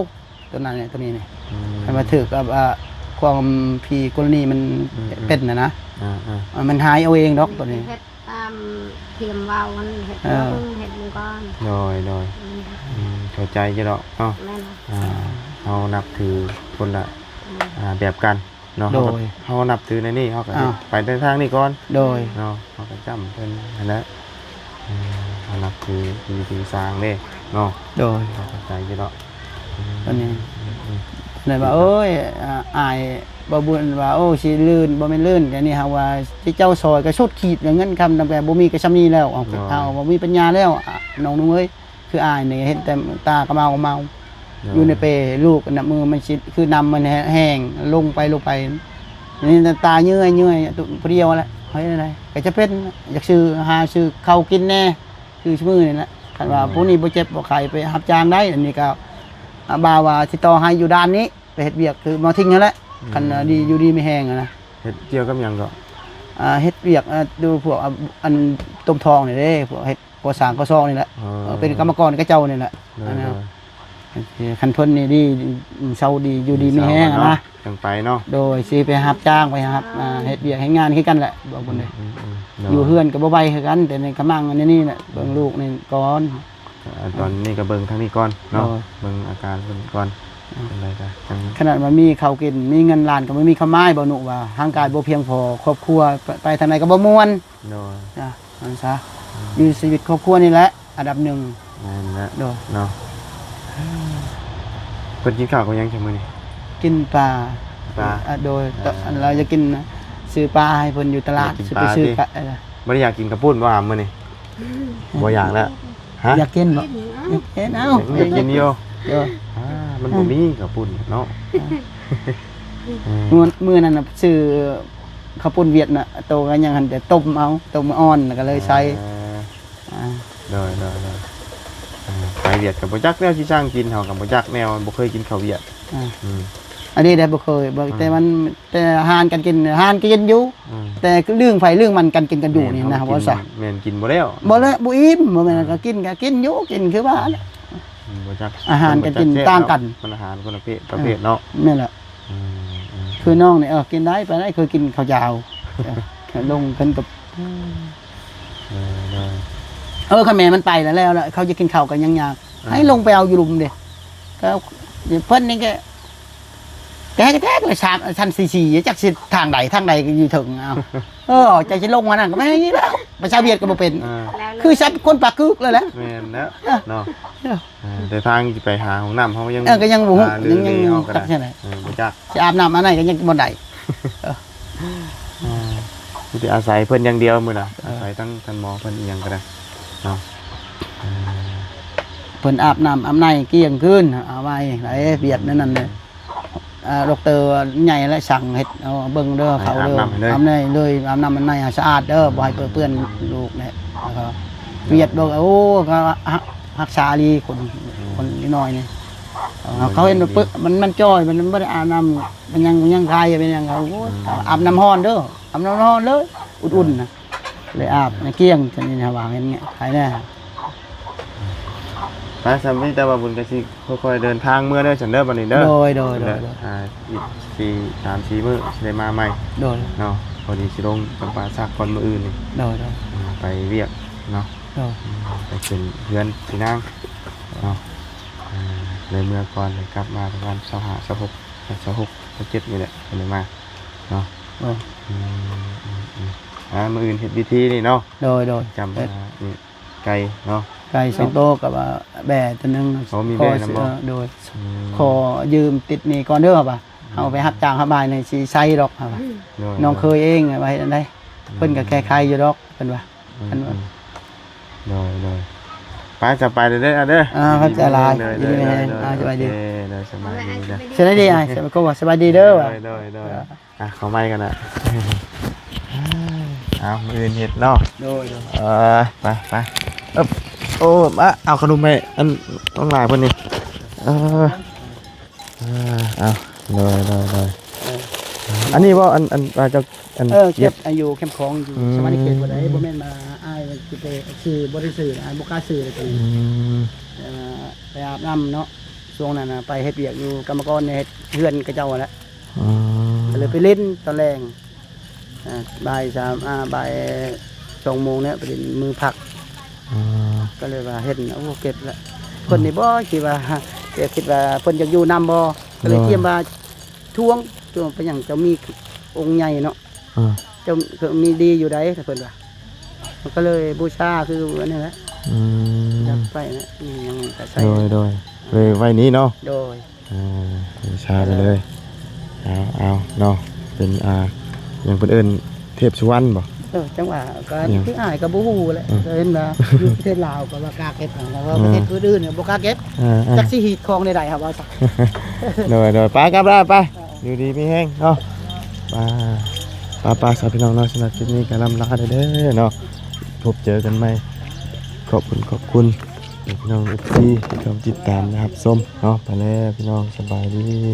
ຕົວນັ້ນນີ້ ຕົວນີ້ນີ້ ອືມ ຄັນວ່າຖືກກັບ ອ່າ ຄວາມທີ່ກໍລະນີມັນ ອືມ ເປັນນະນະ ອ່າໆ ມັນຫາຍເອົາເອງດອກຕົວນີ້ ເຮັດຕາມທີ່ເພິ່ນເວົ້າຫັ້ນ ເຮັດ ເອີ ເບິ່ງ ເຮັດເບິ່ງກ່ອນ ໂດຍ ໂດຍ ອືມ ອືມ ເຂົ້າໃຈຢູ່ດອກເນາະ ແມ່ນ ອ່າ ເຮົານັບຖືຄົນລະ ອືມ ອ່າ ແບບກັນ ເນາະ ໂດຍ ເຮົາກໍ ເຮົານັບຖືໃນນີ້ ເຮົາກໍ ອ່າ ໄປໃນທາງນີ້ກ່ອນ ໂດຍ ເນາະ ເຮົາກໍຈຳເພິ່ນຫັ້ນແຫຼະ ເອີ ເຮົານັບຖືທີ່ ທີ່ສ້າງເດ້ເນາະ ໂດຍ ເຮົາເຂົ້າໃຈຢູ່ເນາະ ອືມ ອັນນີ້ ອືມ ເພິ່ນວ່າ ໂອ້ຍ ອ່າ ອ້າຍບໍ່ບຸນວ່າ ໂອ້ ຊິລື່ນ ບໍ່ແມ່ນລື່ນ ແຕ່ນີ້ຫາກວ່າທີ່ເຈົ້າຊ່ອຍກໍສຸດຂີດ ເງິນຄຳນຳແຕ່ບໍ່ມີກໍຊ່ຳນີ້ແລ້ວ ເອົາ ໂດຍ ເຮົາບໍ່ມີປັນຍາແລ້ວ ນ້ອງນຸ່ງເອີຍ ຄືອ້າຍນີ້ເຫັນແຕ່ຕາກໍເມົາ ເມົາ ໂດຍ ຢູ່ໃນເປ ລູກນະ ມືມັນຊິ ຄືນ້ຳມັນແຫ້ງ ລົງໄປ ລົງໄປ ນີ້ຕາເຍື່ອຍ ເຍື່ອຍ ຜູ້ດຽວແຫຼະ ເຮັດແນວໃດ ກໍຈະເປັນ ຢາກຊື້ ຫາຊື້ເຂົ້າກິນແດ່ ຄືຊຸມື້ນີ້ແຫຼະ ຄັນວ່າ ອືມ ຜູ້ນີ້ບໍ່ເຈັບບໍ່ໄຂ້ ໄປຮັບຈ້າງໄດ້ ອັນນີ້ກໍ ອ່າ ບ່າວວ່າຊິຕໍ່ໃຫ້ຢູ່ດ່ານນີ້ ໄປເຮັດວຽກຄືໝໍທິງຫັ້ນແຫຼະ ອືມ ຄັນວ່າດີ ຢູ່ດີມີແຮງຫັ້ນນະ ເຮັດກ່ຽວກັບຫຍັງເກາະ? ອ່າ ເຮັດວຽກ ອ່າ ຢູ່ພວກ ອ່າ ອັນຕົມທອງນີ້ເດ້ ພວກເຮັດ ກໍ່ສ້າງກໍ່ຊອກນີ້ແຫຼະ ອໍ ເອີ ເປັນກຳມະກອນຂະເຈົ້ານີ້ແຫຼະ ໂດຍ ອັນນັ້ນ ໂດຍ ຄັນເພິ່ນນີ້ດີ ເຊົາດີ ຢູ່ດີມີແຮງຫັ້ນນະ ຈັ່ງໄປເນາະ ໂດຍ ຊິໄປຮັບຈ້າງ ໄປຮັບ ອ່າ ເຮັດວຽກເຮັດງານຄືກັນແຫຼະ ບອກເພິ່ນເດ້ ອືມໆໆ ໂດຍ ຢູ່ເຮືອນກໍບໍ່ໄຫວຄືກັນ ແຕ່ໃນກະມັງອັນນີ້ແຫຼະ ເບິ່ງລູກນີ້ກ່ອນ ອ່າ ຕອນນີ້ກໍເບິ່ງທາງນີ້ກ່ອນເນາະ ໂດຍ ເບິ່ງອາການເພິ່ນກ່ອນ ອືມ ຈັ່ງໃດກໍຈັ່ງ ຂະໜາດວ່າມີເຂົ້າກິນ ມີເງິນລ້ານ ກໍບໍ່ມີຄວາມໝາຍ ບໍ່ນຸວ່າ ຮ່າງກາຍບໍ່ພຽງພໍ ຄອບຄົວ ໄປ ໄປທາງໃດກໍບໍ່ມ່ວນ ໂດຍ ຈ້ະ ນັ້ນຊະ ອືມ ຢູ່ຊີວິດຄອບຄົວນີ້ແຫຼະ ອັນດັບໜຶ່ງ ແມ່ນແຫຼະ ໂດຍ ເນາະ ເພິ່ນກິນເຂົ້າກັບຫຍັງຊະມື້ນີ້? ກິນປາ ປາ ອ່າ ໂດຍ ເອີ ອັນລາວຢາກກິນ ຊື້ປາໃຫ້ເພິ່ນຢູ່ຕະຫຼາດ ຢາກກິນປາ ຊິໄປຊື້ ຕິ ກະ ເອີ ບໍ່ໄດ້ຢາກກິນເຂົ້າປຸ້ນບໍ່ອາມມື້ນີ້? ບໍ່ຢາກແລ້ວ ຮະ? ຢາກກິນບໍ່? ກິນ ເອົາ ຢາກກິນຢູ່ ໂດຍ ອ່າ ມັນບໍ່ມີເຂົ້າປຸ້ນເນາະ ອືມ ມື້ ມື້ນັ້ນນະ ຊື້ເຂົ້າປຸ້ນຫວຽດນະ ໂຕກໍຍັງຫັ້ນ ແຕ່ຕົ້ມເອົາ ຕົ້ມອ່ອນ ແລ້ວກໍເລີຍໃສ່ ເອີ ອ່າ ໂດຍ ໂດຍ ໂດຍ ອ່າ ໄປຫວຽດກໍບໍ່ຈັກແນວຊິສ້າງກິນ ເຮົາກໍບໍ່ຈັກແນວ ບໍ່ເຄີຍກິນເຂົ້າຫວຽດ ອ່າ ອືມ ອັນນີ້ໄດ້ບໍ່ເຄີຍ ບໍ່ ອືມ ແຕ່ມັນ ແຕ່ອາຫານການກິນ ອາຫານກໍກິນຢູ່ ອືມ ແຕ່ເລື່ອງໃຜເລື່ອງມັນ ການກິນກັນຢູ່ນີ້ນະ ແມ່ນ ເຮົາກິນ ວ່າຊະ ແມ່ນກິນບໍ່ແລ້ວ ບໍ່ແລ້ວ ບໍ່ອີ່ມ ບໍ່ແມ່ນ ອ່າ ກໍກິນ ກໍກິນຢູ່ ກິນຄືວ່າແຫຼະ ອືມ ບໍ່ຈັກ ອາຫານການກິນ ມັນບໍ່ຈັກແຊບ ຕ່າງກັນ ເນາະ ມັນອາຫານຄົນລະເພດ ປະເພດເນາະ ອືມ ແມ່ນແຫຼະ ອືມ ອືມ ຄືນ້ອງນີ້ ເອີ ກິນໄດ້ ໄປໄດ້ ເຄີຍກິນເຂົ້າຈ້າວ ເອີ ລົງເພິ່ນກໍ ອືມ ເອີ ເອີ ຄັນແມ່ມັນໄປແລ້ວ ແລ້ວ ແລ້ວເຂົາຈະກິນເຂົ້າກໍຍັງຍາກ ອ່າ ໃຫ້ລົງໄປເອົາຢູ່ລຸ່ມເດ້ ກໍເພິ່ນນີ້ກໍ ກກະແຈກເລີຍ ສາມ ຊັ້ນສີ່ສີ່ ຈັກຊິທາງໃດ ທາງໃດກໍຢູ່ເທິງ ເອົາ ເອີ ເຈົ້າຊິລົງມານັ້ນກໍແມ່ນອີກແລ້ວ ພາສາຫວຽດກໍບໍ່ເປັນ ອ່າ ຄືສັດຄົນປາກກຶກເລີຍແຫຼະ ແມ່ນແລ້ວ ເອີ ເນາະ ເອີ ອ່າ ແຕ່ທາງຊິໄປຫາຫ້ອງນ້ຳເຮົາຍັງ ເອີ ກໍຍັງບໍ່ຮູ້ ຫາລື ຍັງ ຍັງ ລືເຮົາກໍໄດ້ ຈັກຈັ່ງໃດ ເອີ ບໍ່ຈັກ ຊິອາບນ້ຳອັນໃດກໍຍັງບໍ່ໄດ້ ເອີ ອ່າ ມີແຕ່ອາໄສເພິ່ນຢ່າງດຽວມື້ນະ ເອີ ອາໄສທັງທ່ານໝໍເພິ່ນອີ່ຫຍັງກໍໄດ້ເນາະ ອ່າ ເພິ່ນອາບນ້ຳອາບໃນກຽງຄືນ ເອົາໄວ້ໄດ້ວຽກນັ້ນນັ້ນເດ້ ອ່າ ດັອກເຕີໃຫຍ່ແຫຼະສັ່ງເຮັດ ເອົາເບິ່ງເດີ ໃຫ້ ເຂົາເດີ ອາບນ້ຳໃຫ້ເລີຍ ອາບໃນເລີຍ ອາບນ້ຳອັນໃນໃຫ້ສະອາດເດີ ບໍ່ໃຫ້ເປື້ອນລູກແຫຼະ ແລ້ວກໍວຽກ ໂດຍ ໂອ້ ກໍຮັກ ຮັກສາດີຄົນ ອືມ ຄົນນ້ອຍນີ້ ເອີ ເຂົາເຫັນວ່າປຶ ມັນ ມັນຈ່ອຍ ມັນ ມັນບໍ່ໄດ້ອາບນ້ຳ ມັນຍັງ ມັນຍັງໄຄ ມັນຍັງ ເຂົາ ໂອ້ຍ ອືມ ອາບນ້ຳຮ້ອນເດີ ອາບນ້ຳຮ້ອນເລີຍ ອຸ່ນໆນະ ເລີຍອາບໃນກຽງ ຈະນີ້ຫາວ່າເຫັນໄຄແດ່. ໄປ ສ່ຳນີ້ແຕ່ວ່າບຸນກໍຊິຄ່ອຍໆເດີນທາງເມືອເດີ ຊັ້ນເດີ ບັດນີ້ເດີ ໂດຍ ໂດຍ ໂດຍ ອ່າ ອີກສີ່ ສາມສີ່ມື້ຊິໄດ້ມາໃໝ່ ໂດຍ ເນາະ ພໍດີຊິລົງຈຳປາສັກກ່ອນມື້ອື່ນນີ້ ໂດຍ ໂດຍ ອ່າ ໄປວຽກເນາະ ໂດຍ ອ່າ ໄປຂຶ້ນເຮືອນພີ່ນາງເນາະ ອ່າ ໄດ້ເມືອກ່ອນ ໄດ້ກັບມາປະມານຊາວຫ້າ ຊາວຫົກ ຊາວຫົກ ຊາວເຈັດນີ້ແຫຼະ ກໍໄດ້ມາເນາະ ໂດຍ ອືມ ອືມ ອືມ ອ່າ ມື້ອື່ນເຮັດພິທີນີ້ເນາະ ໂດຍ ໂດຍ ຈຳ ເຮັດ ອ່າ ນີ້ ໄກ່ເນາະ ໄກ່ສອງໂຕກັບ ອ່າ ແບ້ໂຕໜຶ່ງ ໂອ້ ມີແບ້ນຳບໍ່ ເອີ ໂດຍ ອືມ ຂໍຢືມຕິດໜີ້ກ່ອນເດີ ວ່າ ອືມ ເຮົາໄປຮັບຈ້າງຮັບບາຍໃນສີໄຊດອກ ວ່າ ໂດຍ ນ້ອງເຄີຍເອງວ່າເຮັດອັນໃດ ອືມ ເພິ່ນກໍແກ້ໄຂຢູ່ດອກ ເພິ່ນວ່າ ອືມ ເພິ່ນວ່າ ອືມ ໂດຍ ໂດຍ ໄປ ຈະໄປເດີ ເດີ ອ່າ ຂອບໃຈຫຼາຍ ໂດຍ ຍິນດີມີແຮງ ໂດຍ ອ່າ ສະບາຍດີ ໂອເຄ ໂດຍ ສະບາຍດີ ສະບາຍດີ ສະບາຍດີເດີ ໂດຍ ໂດຍ ໂດຍ ອ່າ ເຂົ້າໃໝ່ກັນນະ ເອົາ ມື້ອື່ນເຮັດເນາະ ໂດຍ ໂດຍ ເອີ ໄປ ໄປ ເອີບ ໂອ້ ມາເອົາຂະໜົມໃຫ້ອັນນ້ອງຫຼ້າເພິ່ນນີ້ ເອີ ເອີ ເອົາ ໂດຍ ໂດຍ ໂດຍ ເອີ ອັນນີ້ບໍ່ ອັນ ອັນວ່າເຈົ້າ ອັນ ເອີ ເກັບ ເກັບ ອາ ຢູ່ແຄມຂອງຢູ່ ອືມ ສະຫວັນນະເຂດບໍ່ໄດ້ ບໍ່ແມ່ນວ່າອ້າຍຊິໄປຊື້ ບໍ່ໄດ້ຊື້ ອ້າຍບໍ່ກ້າຊື້ເລີຍ ອືມ ເອີ ໄປອາບນ້ຳເນາະ ຊ່ວງນັ້ນນະ ໄປເຮັດວຽກຢູ່ກຳມະກອນເຮັດເຮືອນເຂົາເຈົ້າຫັ້ນແຫຼະ ອໍ ກໍເລີຍໄປຫຼິ້ນຕອນແລງ ອ່າ ບ່າຍສາມ ອ່າ ບ່າຍສອງໂມງແລ້ວ ໄປຫຼິ້ນມື້ພັກ ອໍ ກໍເລີຍວ່າເຫັນ ໂອ້ ເກັບລະ ເພິ່ນນີ້ບໍ່ ອືມ ຄິດວ່າ ແຕ່ຄິດວ່າເພິ່ນຢາກຢູ່ນຳບໍ່ ກໍເລີຍ ໂດຍ ຖຽມວ່າທວງ ທວງໄປຫຍັງ ເຈົ້າມີອົງໃຫຍ່ເນາະ ອ່າ ເຈົ້າມີດີຢູ່ໃດ ເພິ່ນວ່າ ມັນກໍເລີຍບູຊາຄືອັນນີ້ແຫຼະ ອືມ ຢາກໄປນະ ຍັງກະໃສ່ ໂດຍ ໂດຍ ເລີຍໄວ້ນີ້ເນາະ ໂດຍ ອ່າ ບູຊາໄປເລີຍ ເອີ ເອົາ ເອົາເນາະ ເປັນ ອ່າ ຫຍັງເພິ່ນເອີ້ນ ເທບສຸວັນບໍ່ ເອີ ຈັ່ງວ່າ ກໍ ຫຍັງ ຄືອ້າຍກໍບໍ່ຮູ້ແຫຼະ ເອີ ກໍເຫັນວ່າຢູ່ປະເທດລາວກໍວ່າກ້າເກັບ ແຕ່ວ່າ ເອີ ປະເທດອື່ນໆກໍບໍ່ກ້າເກັບ ເອີ ເອີ ຈັກຊິຮີດຄອງໃດໆ ຫາວ່າຊະ ໂດຍ ໂດຍ ໄປກັບລາໄປ ເອີ ຢູ່ດີມີແຮງເນາະ ໄປ ໄປ ໄປ ຊາວພີ່ນ້ອງເນາະ ສຳລັບຄລິບນີ້ກໍລ່ຳລາເດີເນາະ ພົບເຈີກັນໃໝ່ ຂອບຄຸນ ຂອບຄຸນ ພີ່ນ້ອງເອັຟຊີ ທີ່ເຂົ້າມາຕິດຕາມ ແລະ ຮັບຊົມເນາະ ໄປແລ້ວພີ່ນ້ອງ ສະບາຍດີ.